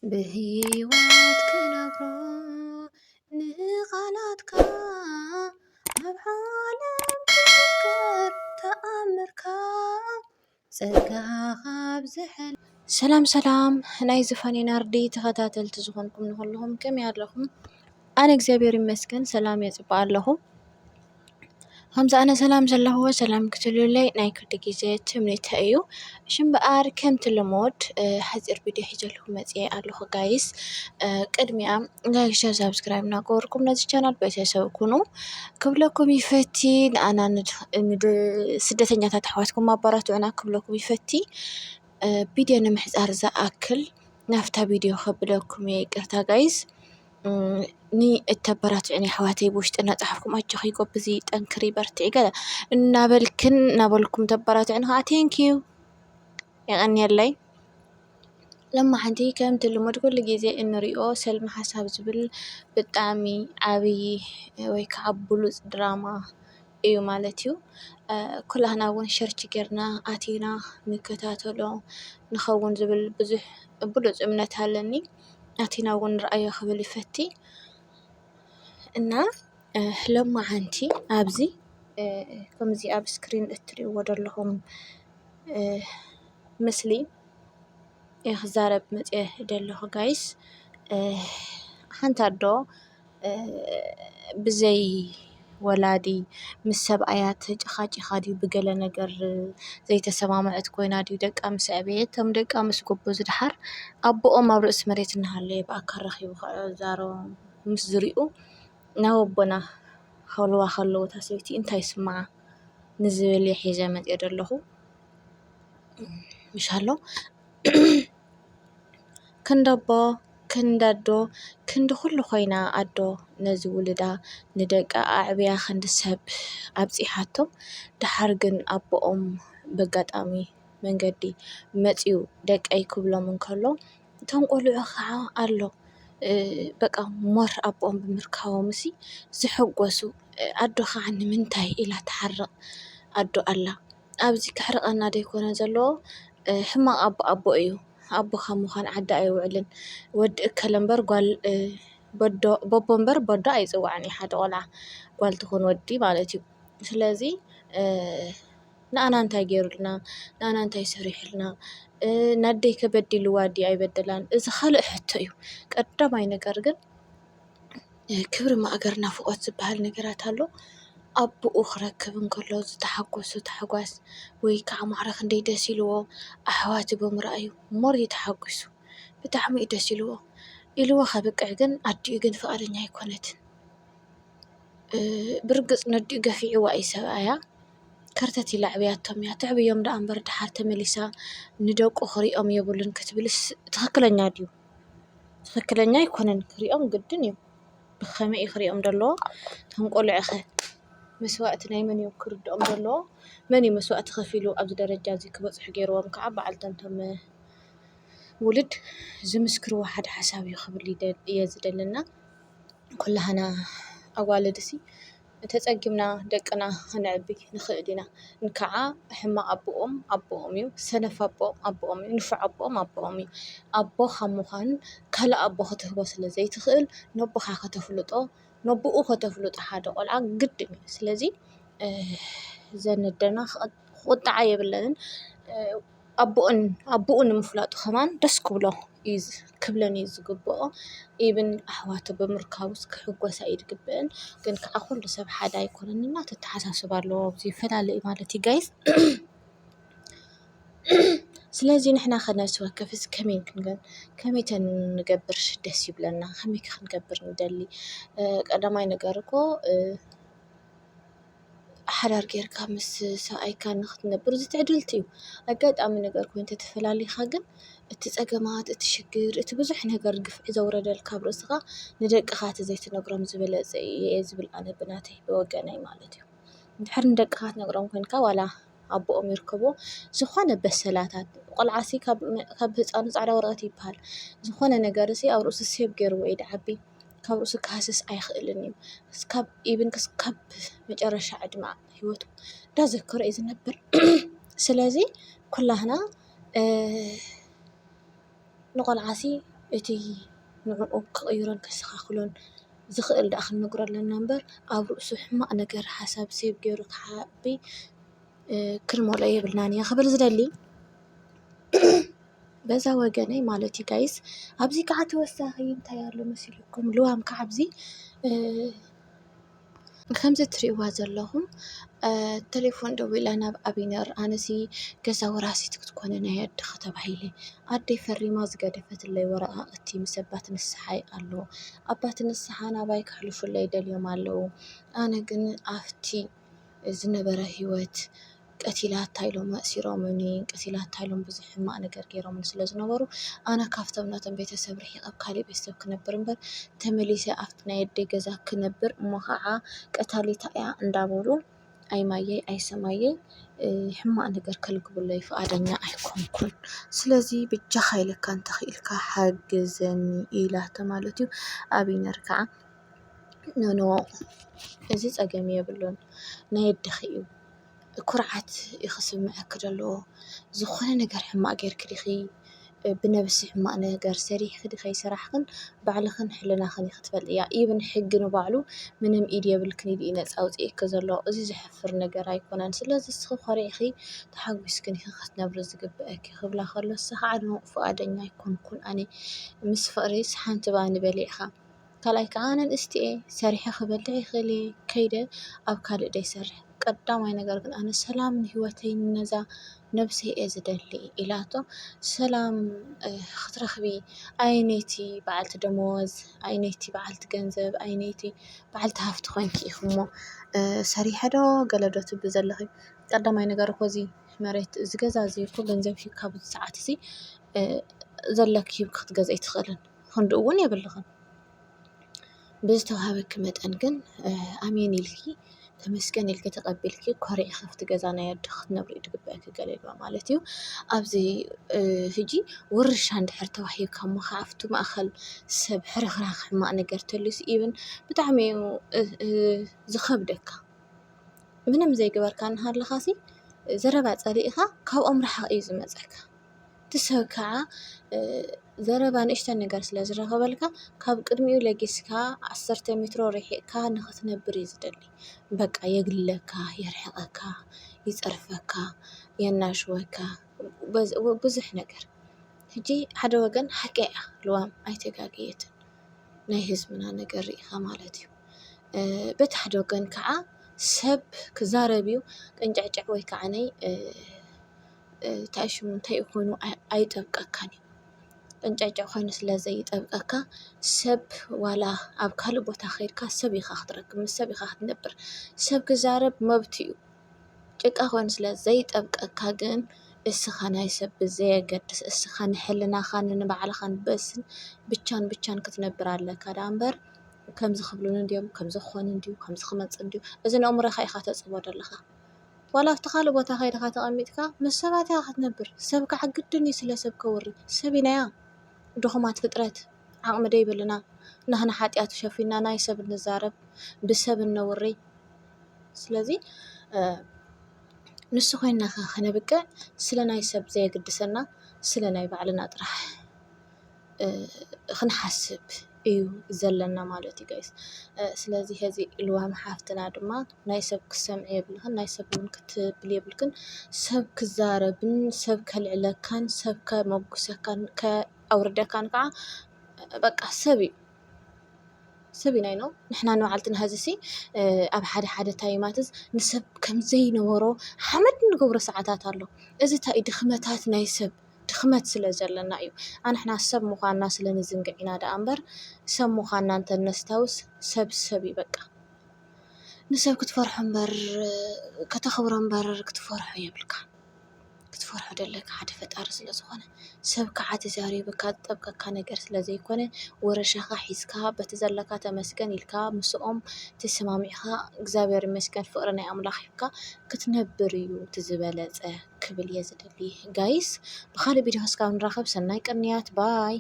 ብህይወት ክነግሮ ንቓላትካ ኣብ ዓለም ክዝከር ተኣምርካ ጸጋኻ ኣብዝሐል። ሰላም ሰላም ናይ ዝፋኔ ናርዲ ተኸታተልቲ ዝኾንኩም ንኹልኹም ከመይ ኣለኹም? ኣነ እግዚኣብሔር ይመስገን ሰላም እየ ጽቡቕ ኣለኹ። ከምዚ ኣነ ሰላም ዘለኹዎ ሰላም ክትህሉለይ ናይ ኩሉ ግዜ ትምኒተይ እዩ። ሽምበኣር ከምቲ ልሙድ ሓፂር ቪድዮ ሒዘልኩም መፅየ ኣለኹ ጋይስ። ቅድሚያ ላይክ ሸር ሳብስክራይብ እናገበርኩም ነዚ ቻናል ቤተሰብ ኩኑ ክብለኩም ይፈቲ። ንኣና ስደተኛታት ኣሕዋትኩም ኣባራትዑና ክብለኩም ይፈቲ። ቪድዮ ንምሕፃር ዝኣክል ናብታ ቪድዮ ከብለኩም እየ ይቅርታ ጋይስ። ንእተበራትዑኒ ኣሕዋተይ ብውሽጢ እናፀሓፍኩም ኣጆኺ ጎብዚ ጠንክሪ በርትዒ ገለ እናበልክን እናበልኩም ተበራትዑኒ ከዓ ቴንኪዩ የቐንየለይ። ለማሓንቲ ከምቲ ልሙድ ኩሉ ግዜ እንሪኦ ሰልሚ ሓሳብ ዝብል ብጣዕሚ ዓብዪ ወይ ከዓ ብሉፅ ድራማ እዩ ማለት እዩ። ኩላህና እውን ሸርች ጌርና ኣቲና ንከታተሎ ንኸውን ዝብል ብዙሕ ብሉፅ እምነት ኣለኒ። ኣቲና እውን ንርኣዮ ክብል ይፈቲ እና ሎማዓንቲ ኣብዚ ከምዚ ኣብ ስክሪን እትሪእዎ ዘለኹም ምስሊ እየ ክዛረብ መፅየ ዘለኹ ጋይስ። ሓንቲ ኣዶ ብዘይ ወላዲ ምስ ሰብኣያ ተጨኻጪኻ ድዩ ብገለ ነገር ዘይተሰማምዐት ኮይና ድዩ ደቃ ምስ ኣዕበየት እቶም ደቃ ምስ ጎበዙ ደሓር ኣቦኦም ኣብ ርእሲ መሬት እናሃለየ ብኣካል ረኺቡ ክዛረቦም ምስ ዝሪኡ ናብ ኣቦና ክብልዋ ከለዉ እታ ሰበይቲ እንታይ ይስምዓ ንዝብል እየ ሒዘ መፅየ ዘለኹ። ምሻሎ ክንዲ ኣቦ ክንዲ ኣዶ ክንዲ ኩሉ ኮይና ኣዶ ነዚ ውልዳ ንደቃ ኣዕብያ ክንዲ ሰብ ኣብፂሓቶም። ደሓር ግን ኣቦኦም በጋጣሚ መንገዲ መፅዩ ደቀይ ክብሎም እንከሎ እቶም ቆልዑ ከዓ ኣሎ በቃ ሞር ኣቦኦም ብምርካቦም ሲ ዝሕጎሱ። ኣዶ ከዓ ንምንታይ ኢላ ትሓርቕ ኣዶ ኣላ። ኣብዚ ክሕርቐና ደይኮነ ዘለዎ ሕማቕ ኣቦ ኣቦ እዩ። ኣቦ ካብ ምዃን ዓዲ ኣይውዕልን። ወዲ እከለ እምበር ጓል በቦ እምበር በዶ ኣይፅዋዕን እዩ ሓደ ቆልዓ ጓል ትኹን ወዲ ማለት እዩ። ስለዚ ንኣና እንታይ ገይሩልና ንኣና እንታይ ሰሪሑልና ናደይ ከበዲልዋ ድዩ ኣይበደላን እዚ ካልእ ሕቶ እዩ። ቀዳማይ ነገር ግን ክብሪ ማእገር ናፍቆት ዝበሃል ነገራት ኣሎ። ኣቦኡ ክረክብ እንከሎ ዝተሓጎሶ ታሕጓስ ወይ ከዓ ማዕረ ክንደይ ደስ ኢልዎ ኣሕዋቱ ብምርኣዩ ሞር እዩ ተሓጒሱ። ብጣዕሚ እዩ ደስ ኢልዎ። ኢልዎ ከብቅዕ ግን ኣዲኡ ግን ፍቓደኛ ኣይኮነትን። ብርግፅ ነዲኡ ገፊዕዋ እዩ ሰብኣያ። ከርተት ኢላ ኣዕብያቶም እያ። ተዕብዮም ደኣ እምበር ደሓር ተመሊሳ ንደቁ ክሪኦም የብሉን ክትብልስ ትኽክለኛ ድዩ? ትኽክለኛ ኣይኮነን። ክሪኦም ግድን እዩ። ብኸመይ እዩ ክሪኦም ዘለዎ? እቶም ቆልዑ ኸ መስዋእቲ ናይ መን እዮም ክርድኦም ዘለዎ? መን እዩ መስዋእቲ ከፊሉ ኣብዚ ደረጃ እዚ ክበፅሑ ገይርዎም ከዓ በዓልቶም እቶም ውልድ ዝምስክርዎ ሓደ ሓሳብ እዩ ክብል እየ ዝደልና። ኩላህና ኣዋልድ ሲ ተፀጊምና ደቅና ከነዕቢ ንኽእል ኢና። እንከዓ ሕማቕ ኣቦኦም ኣቦኦም እዩ፣ ሰነፍ ኣቦኦም ኣቦኦም እዩ፣ ንፉዕ ኣቦኦም ኣቦኦም እዩ። ኣቦ ካብ ምዃን ካልእ ኣቦ ክትህቦ ስለ ዘይትኽእል ነቦኻ ከተፍልጦ፣ ነቦኡ ከተፍልጦ ሓደ ቆልዓ ግድን እዩ። ስለዚ እዘን ኣደና ክቕጥዓ የብለንን። ኣቦኡን ኣቦኡ ንምፍላጡ ከማን ደስ ክብሎ እዩ ክብለን እዩ ዝግብኦ። ኢብን ኣሕዋቱ ብምርካቡስ ክሕጎሳ እዩ ዝግብእን። ግን ከዓ ኩሉ ሰብ ሓደ ኣይኮነን እና ተተሓሳስብ ኣለዎ ኣብዚ ይፈላለ እዩ ማለት እዩ ጋይስ። ስለዚ ንሕና ከነብሲ ወከፍስ ከመይ ክንገን ከመይ ተንገብር ደስ ይብለና ከመይ ክንገብር ንደሊ። ቀዳማይ ነገር እኮ ሓዳር ጌርካ ምስ ሰብኣይካ ንክትነብር እዚ ትዕድልቲ እዩ። ኣጋጣሚ ነገር ኮይኑ ተተፈላሊኻ ግን እቲ ጸገማት፣ እቲ ሽግር፣ እቲ ብዙሕ ነገር ግፍዒ ዘውረደልካ ኣብ ርእስኻ ንደቅኻ ተዘይትነግሮም ዝበለጸ እየ ዝብል ኣነ ብናተይ ብወገነይ ማለት እዩ። እንድሕር ንደቅኻ ትነግሮም ኮንካ ዋላ ኣቦኦም ይርከቦ ዝኾነ በሰላታት ቆልዓሲ ካብ ህፃኑ ፃዕዳ ወረቐት ይበሃል። ዝኾነ ነገርሲ ኣብ ርእሱ ሴብ ገይርዎ እዩ ድዓቢ። ካብ ርእሱ ክሃስስ ኣይኽእልን እዩ። እስካብ ኢብን ክስካብ መጨረሻ ዕድመ ህይወቱ እንዳዘከሮ እዩ ዝነብር። ስለዚ ኩላህና ንቆልዓሲ እቲ ንዕኡ ክቕይሮን ከስተኻኽሎን ዝኽእል ደኣ ክንነግሮ ኣለና እምበር፣ ኣብ ርእሱ ሕማቕ ነገር ሓሳብ ሴቭ ገይሩ ክዓቢ ክንመልኦ የብልናን እያ ክብል ዝደሊ። በዛ ወገነይ ማለት እዩ ጋይስ። ኣብዚ ከዓ ተወሳኺ እንታይ ኣሎ መሲልኩም? ልዋም ከዓ ኣብዚ ከምዚ ትሪእዋ ዘለኹም፣ ተሌፎን ደዊላ ናብ ኣቢነር፣ ኣነሲ ገዛ ወራሲት ክትኮነ ናይ ኣድኺ ተባሂለ፣ ኣደይ ፈሪማ ዝገደፈትለይ ወረቓቕቲ ምስ ኣባት ንስሓይ ኣሎ። ኣባት ንስሓ ናባይ ከሕልፉለይ ደልዮም ኣለዉ። ኣነ ግን ኣብቲ ዝነበረ ህይወት ቀቲላታ ኢሎም ኣእሲሮምኒ፣ ቀቲላታ ኢሎም ብዙሕ ሕማቕ ነገር ገይሮምኒ ስለ ዝነበሩ፣ ኣነ ካብቶም ናቶም ቤተሰብ ርሒቐ ኣብ ካሊእ ቤተሰብ ክነብር እምበር፣ ተመሊሰ ኣብቲ ናይ ኣደይ ገዛ ክነብር እሞ ኸዓ ቀታሊታ እያ እንዳበሉ ኣይማየይ ኣይሰማየይ ሕማቕ ነገር ከልግቡለይ ፍቓደኛ ኣይኮንኩን። ስለዚ ብጃኻ ኢለካ እንተኽኢልካ ሓግዘኒ ኢላቶ ማለት እዩ። ኣቢነር ከዓ ኖኖ፣ እዚ ጸገም የብሉን፣ ናይ ኣደኺ እዩ። ኩርዓት እዩ ክስምዐኪ ዘለዎ። ዝኾነ ነገር ሕማቕ ጌርኪ ዲኺ ብነብሲ ሕማቕ ነገር ሰሪሕኺ ዲኺ ኣይሰራሕኽን፣ ባዕልኽን ሕልናኽን ኢኺ ትፈልጥያ። ኢብን ሕጊ ንባዕሉ ምንም ኢድ የብልክን ኢሉ እዩ ነጻ ኣውጺኤኪ ዘሎ። እዚ ዘሕፍር ነገር ኣይኮነን። ስለዚ እስኺ ኮሪዕኺ ተሓጒስክን ኢኺ ክትነብሪ ዝግብአኪ ክብላ ከሎ፣ ንሳ ከዓ ፍቓደኛ ኣይኮንኩን ኣነ ምስ ፍቕሪስ ሓንቲ ባኒ በሊዕኻ። ካልኣይ ከዓ ኣነ ንእስቲ እየ ሰሪሐ ክበልዕ ይኽእል እየ ከይደ ኣብ ካልእ ደይሰርሕ። ቀዳማይ ነገር ግን ኣነ ሰላም ንህይወተይ ነዛ ነብሰይ እየ ዝደሊ ኢላቶ። ሰላም ክትረኽቢ ኣይነይቲ በዓልቲ ደመወዝ፣ ኣይነይቲ በዓልቲ ገንዘብ፣ ኣይነይቲ በዓልቲ ሃፍቲ ኮይንኪ ኢኹሞ ሰሪሐ ዶ ገለ ዶ ትብሊ ዘለኺ? ቀዳማይ ነገር እኮ እዚ መሬት እዚ ገዛ እዚ እኮ ገንዘብ ሂብካ ኣብዚ ሰዓት እዚ ዘለኪ ሂብኪ ክትገዝኢ ኣይትኽእልን። ክንድኡ እውን የብልኽን። ብዝተዋሃበኪ መጠን ግን ኣሜን ኢልኪ ተመስገን ኢልኪ ተቐቢልኪ ኮሪዕኺ ኣብቲ ገዛ ናይ ኣድኺ ክትነብሪ እዩ ዝግበአኪ ገለ ኢልዋ ማለት እዩ። ኣብዚ ሕጂ ውርሻ እንድሕር ተዋሂብካ እሞ ከዓ ኣብቲ ማእኸል ሰብ ሕርኽራኽ ሕማቕ ነገር ተልዩስ ኢብን ብጣዕሚ እዩ ዝኸብደካ። ምንም ዘይገበርካ እናሃለኻሲ ዘረባ ጸሊእኻ ካብኦም ርሓቕ እዩ ዝመጸካ። እቲ ሰብ ከዓ ዘረባ ንእሽተን ነገር ስለ ዝረኸበልካ ካብ ቅድሚኡ ለጊስካ ዓሰርተ ሜትሮ ርሒቕካ ንኽትነብር እዩ ዝደሊ። በቃ የግልለካ፣ የርሕቐካ፣ ይጸርፈካ፣ የናሽወካ፣ ብዙሕ ነገር። ሕጂ ሓደ ወገን ሓቂ እያ፣ ልዋም ኣይተጋገየትን። ናይ ህዝብና ነገር ርኢኻ ማለት እዩ። በቲ ሓደ ወገን ከዓ ሰብ ክዛረብ እዩ ቅንጨዕጨዕ ወይ ከዓ ናይ እንታይ ሽሙ እንታይ ኮይኑ ኣይጠብቀካን እዩ። ቅንጨዕጨዕ ኮይኑ ስለ ዘይጠብቀካ ሰብ ዋላ ኣብ ካልእ ቦታ ከይድካ ሰብ ኢኻ ክትረክብ፣ ምስ ሰብ ኢኻ ክትነብር። ሰብ ክዛረብ መብት እዩ። ጭቃ ኮይኑ ስለ ዘይጠብቀካ ግን እስኻ ናይ ሰብ ብዘየገድስ እስኻ ንሕልናኻን ንባዕልኻን በስን ብቻን ብቻን ክትነብር ኣለካ ደኣ እምበር ከምዚ ክብሉኒ እንድዮም፣ ከምዚ ክኾኑ እንድዩ፣ ከምዚ ክመጽእ እንድዩ፣ እዚ ነእምሮኻ ኢኻ ተጽቦ ዘለኻ። ዋላ ኣብቲ ካልእ ቦታ ከይድኻ ተቐሚጥካ ምስ ሰባት ኢኻ ክትነብር። ሰብ ከዓ ግድን እዩ ስለ ሰብ ከውሪ። ሰብ ኢናያ ድኹማት ፍጥረት ዓቕሚ ደይብልና ናህና ሓጢኣት ሸፊና ናይ ሰብ እንዛረብ ብሰብ እነውሪ። ስለዚ ንሱ ኮይንና ከነብቅዕ ስለ ናይ ሰብ ዘየግድሰና ስለ ናይ ባዕልና ጥራሕ ክንሓስብ እዩ ዘለና ማለት እዩ ጋይስ። ስለዚ ሀዚ ልዋም ሓፍትና ድማ ናይ ሰብ ክሰምዕ የብልክን፣ ናይ ሰብ እውን ክትብል የብልክን። ሰብ ክዛረብን ሰብ ከልዕለካን ሰብ ከመጉሰካን ከኣውርደካን ከዓ በቃ ሰብ እዩ። ሰብ ኢና ኢኖ ንሕና ንባዕልትና ሀዚ ሲ ኣብ ሓደ ሓደ ታይማትስ ንሰብ ከም ዘይነበሮ ሓመድ ንገብሮ ሰዓታት ኣሎ። እዚ እንታይ እዩ? ድኽመታት ናይ ሰብ ድኽመት ስለ ዘለና እዩ። ኣንሕና ሰብ ምዃንና ስለ ንዝንግዕ ኢና ደኣ እምበር ሰብ ምዃንና እንተነስታውስ ሰብ ሰብ እዩ በቃ። ንሰብ ክትፈርሖ እምበር ከተኽብሮ እምበር ክትፈርሖ የብልካ። ክትፈርሖ ደለካ ሓደ ፈጣሪ ስለ ዝኾነ። ሰብ ከዓ ተዛሪብካ ዝጠብቀካ ነገር ስለ ዘይኮነ ወረሻኻ ሒዝካ በቲ ዘለካ ተመስገን ኢልካ ምስኦም ተሰማሚዕካ እግዚኣብሔር ይመስገን ፍቕሪ ናይ ኣምላኽ ሂብካ ክትነብር እዩ እቲ ዝበለፀ ክብል እየ ዝደሊ ጋይስ። ብኻልእ ቪድዮ ክስካብ ንራኸብ ሰናይ ቅንያት ባይ።